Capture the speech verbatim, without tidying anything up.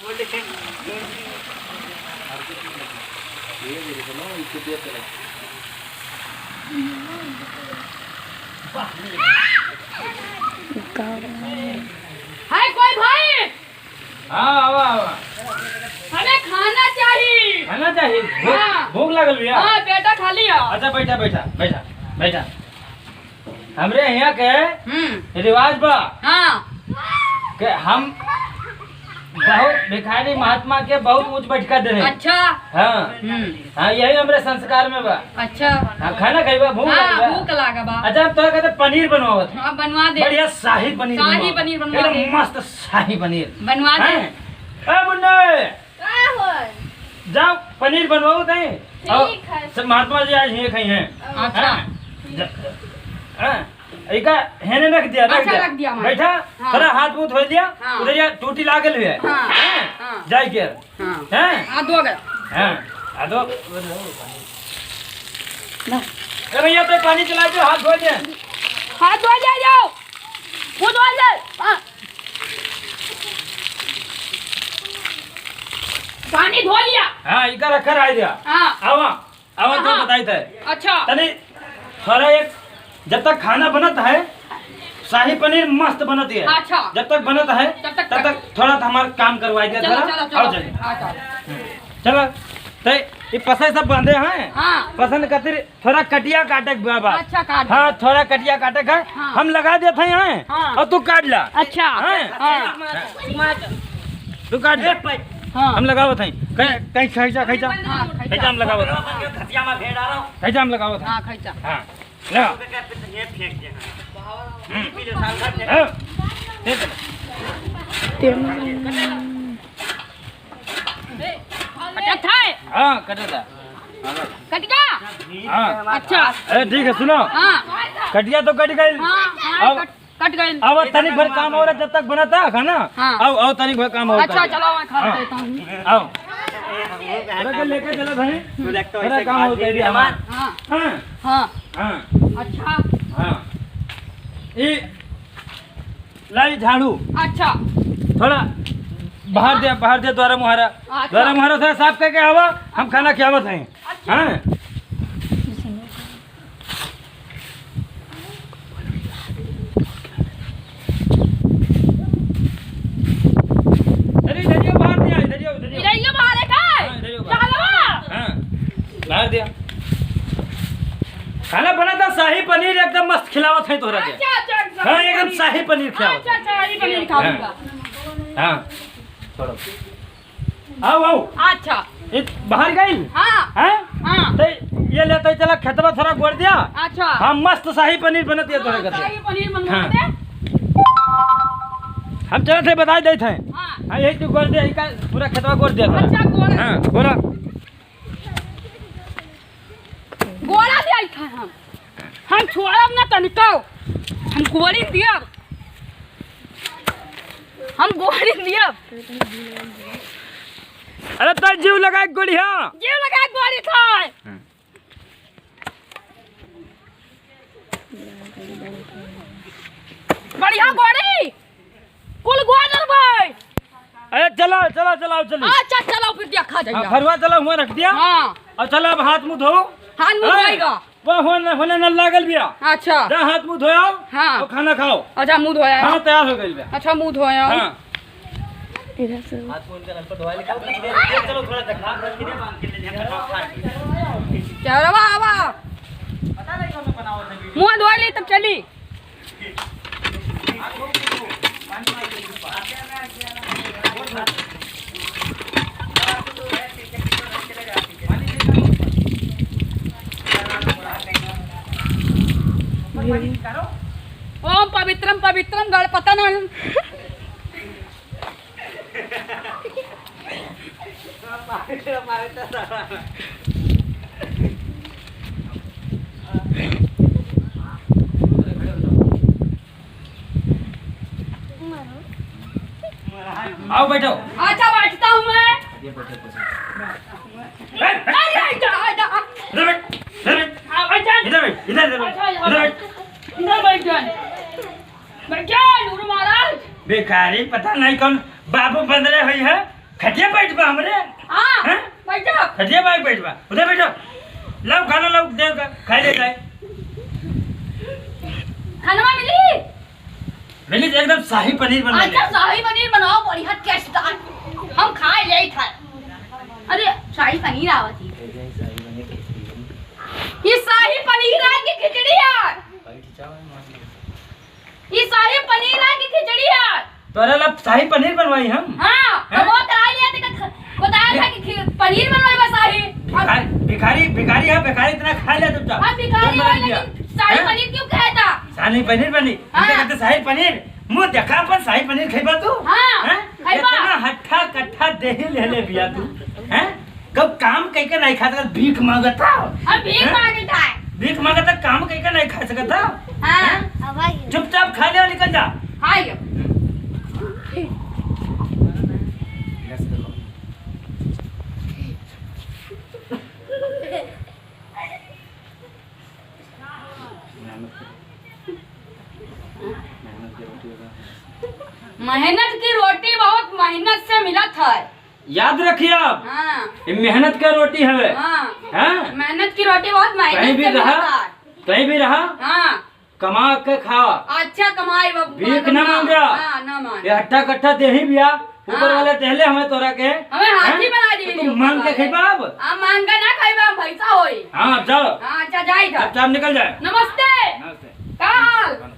है कोई भाई? हाँ, आवा, आवा। हमें खाना चाहिए। खाना चाहिए? भूख, हाँ। भूख लागल बिया? हाँ, पेटा खाली है। अच्छा, बैठा, बैठा, बैठा, बैठा। हमरे यहाँ के हम्म। रिवाज बा हाँ। कि हम बहुत भिखारी महात्मा के बहुत ऊंच बैठका देने। अच्छा। हाँ। हम्म। हाँ, यही हमरे संस्कार में बा। अच्छा। हाँ, खाना खइबा, भूख हाँ, लागल बा। भूख लागा बा। अच्छा, हम तोरा कहते पनीर बनवावत है। हाँ, बनवा दे। बढ़िया शाही पनीर शाही बनवावत है। पनीर बनवा एकदम दे। मस्त शाही पनीर। बनवा दे। हैं? ए मुन्ने, का होय? जाओ, पनीर बनवाओ तई। ठीक और है। सब महात्मा जी आज हियाँ खाई हैं। अच्छा। हैं? जा-, हैं? इका हेने रख दिया, रख अच्छा, दिया। रख दिया, माँ। बैठा, हाँ। थोड़ा हाथ मुंह धो लिया, हाँ। उधर या टूटी लागल हुई है। हाँ। हैं? हाँ। जाए के। हाँ। हैं? हाथ धो गया। हाँ। हाथ धो। ना। ए भैया, पे पानी चला दो, हाथ धो दे। हाथ धो जाए जाओ। वो धो जाए। हाँ। पानी धो लिया। हाँ, इका रखा रह दिया। हाँ। आवा। अब तो हाँ। बताई थे। अच्छा। तनी थोड़ा एक, जब तक खाना बनत है, शाही पनीर मस्त बनत है। अच्छा। जब तक बनत है, तब तक तब तक थोड़ा तो हमार काम करवाई दिया चलो, थोड़ा। चलो, चलो। आओ चलिए। हाँ, चलो। हम्म। चलो, ते ये पसंद सब बांधे हैं। हाँ। पसंद खातिर थोड़ा कटिया काटे के बा बस। अच्छा, काट दे। हाँ, थोड़ा कटिया काटे के। हाँ। हम लगा देते हैं, हाँ। और तू काट ला। अच्छा। हाँ। हाँ। तू काट ले। हाँ। हम लगावत हई। कहीं, कहीं खैचा, खैचा। हाँ, खैचा। खैचा हम लगावत हई। खैचा हम लगावत हई। हाँ, खैचा। हाँ। लगा। हम्म। हाँ। दे दे। कटत है? हाँ, कटत है। कट गया? हाँ। अच्छा। अरे ठीक है, सुनो। हाँ। कटिया तो कट गई। हाँ, हाँ, अब कट कट गइल। अब तनिक भर काम हो रहा, जब तक बनता है खाना। हाँ। आओ, आओ, तनिक भर काम होता अच्छा, है। चलो, मैं खा हाँ। लेता हूँ। आओ। थोड़ा के लेके चला भाई। थोड़ा काम होता है हमार। हाँ। हाँ। हाँ। हाँ। अच्छा। हाँ। ये लाई झाड़ू। अच्छा। थोड़ा बाहर दे, बाहर दे, द्वारा मुहारा। अच्छा। द्वारा मुहारा थोड़ा साफ करके आवा, हम खाना खियावत हैं। अच्छा। हाँ। अरे, इधर ये बाहर नहीं आए, इधर ये, इधर ये। इधर ये बाहर है का? हाँ, इधर ये बाहर। चलो। हाँ, बाहर दिया। खाना बना था, शाही पनीर एकदम मस्त खिलावत है तोहरा के। अच्छा, अच्छा, अच्छा, हाँ, एकदम पनीर। शाही पनीर खिलावत। अच्छा, अच्छा, शाही पनीर हाँ। खाऊंगा। हाँ, छोड़ो। आओ, आओ। अच्छा। ये बाहर गइल? हाँ। हैं? हाँ। तो ये लेते चला खेतवा थोड़ा गोड़ दिया। अच्छा। हाँ, मस्त शाही पनीर बनत है तोरे हाँ, घर से। शाही पनीर बनवा हाँ। दे। हम चलत है, बताई देत है। हाँ। हाँ, यही तू गोड़ दे, यही का पूरा खेतवा गोड़ दिया थोड़ा। अच्छा, गोड़। हाँ, गोड़ा। गोड़ा दे आई था हम। हम छोड़ब ना तनिको। हम गोड़ी दियब। हम गोड़ी दियब। अरे तो जीव लगा गोड़ी, हाँ। जीव लगा गोड़ी था। बढ़िया गोड़ी। कुल गोदर भाई। अरे चलो, चलो, चलो, चलो। अच्छा, चलो, फिर देखा जाइए। हाँ, फरुआ चलो, हुआं रख दिया। हाँ। और चलो, अब हाथ मुंह धो। हाथ मुंह हाँ। धोएगा। वो होने, होने नल लागल बिया। अच्छा। जा हाथ मुंह धोयाओ। हाँ। और खाना खाओ। अच्छा, मुंह धोया। खाना तैयार हो गइल बा। अच्छा, मुंह धोया। हाँ। इधर से। हाथ मुंह के नल पर धोया लिखा। चलो, थोड़ा देखा। चलो, वाह, वाह। मुंह धोया ले, तब चली। ओम पवित्रम पवित्रम गणपतन। आओ बैठो। अच्छा, बैठता हूँ मैं। ये बैठो, बैठो। अरे, इधर, इधर। इधर बैठ, इधर बैठ। आ, बैठ जा। इधर बैठ, इधर, इधर बैठ। अच्छा, इधर बैठ। बैठ। इधर बैठ जा। बैठ जा, गुरु महाराज। बेकारी, पता नहीं कौन बाबू बंदरे हुई है। खटिया बैठ बा हमरे। हाँ, हैं? बैठो। खटिया बैठ, बैठ बा। उधर बैठो। लाओ खाना लाओ, दे का, खाए ले जाए। खानवा मिली? मिली तो एकदम शाही पनीर बनवा ले। अच्छा, शाही पनीर बनाओ, बढ़िया टेस्टदार। हम खाए ले खाए। अरे, शाही पनीर आवत ही। ये शाही पनीर है कि खिचड़ी है? बैठ जाओ, ये शाही पनीर है कि खिचड़ी है? तोरा ला शाही पनीर बनवाई हम। हाँ, हैं? हम वो कराई लिया, तेका ख-, बताया था कि खि-, पनीर बनवाई बा शाही। भिखारी, भिखारी, भिखारी है, भिखारी इतना खा ले चुपचाप। हम भिखारी तुम बना है, दिया। लेकिन शाही हैं? पनीर क्यों कहता? शाही पनीर बनी। हाँ। इनसे कहते शाही पनीर, मुँह देखा अपन शाही पनीर खइबा तू? हाँ, हैं? खइबा। इतना हट्ठा कट्ठा देही ले ले बिया तू, हैं? कब काम कइके नहीं खाता, भीख मांगता। हम भीख हैं? मांगता है। भीख मांगता, काम कइके नहीं खा सकता। हाँ। हैं? हाँ भाई। चुपचाप खा ले और निकल जा। हाँ, ये। मेहनत की रोटी बहुत मेहनत से मिलत है। याद रखिए आप, हाँ। ये मेहनत का रोटी हवे। हाँ। हाँ? मेहनत की रोटी बहुत मेहनत कहीं भी से रहा, मिलत है। कहीं भी रहा, हाँ। कमा के खा। अच्छा कमाई बाबू, भीख ना मांगा। हाँ, ना मांगा। ये हट्ठा कट्ठा देही बिया, ऊपर हाँ। वाले देहले हमें तोरा के। हमें हाथी हैं? बना दी तो तू मांग के खइबा अब? आ, मांग के ना खइबा, हम भैंसा होई। हाँ, अब जाओ। हाँ, अच्छा, जाई था। चुपचाप निकल जाए। नमस्ते। नमस्ते। का हाल?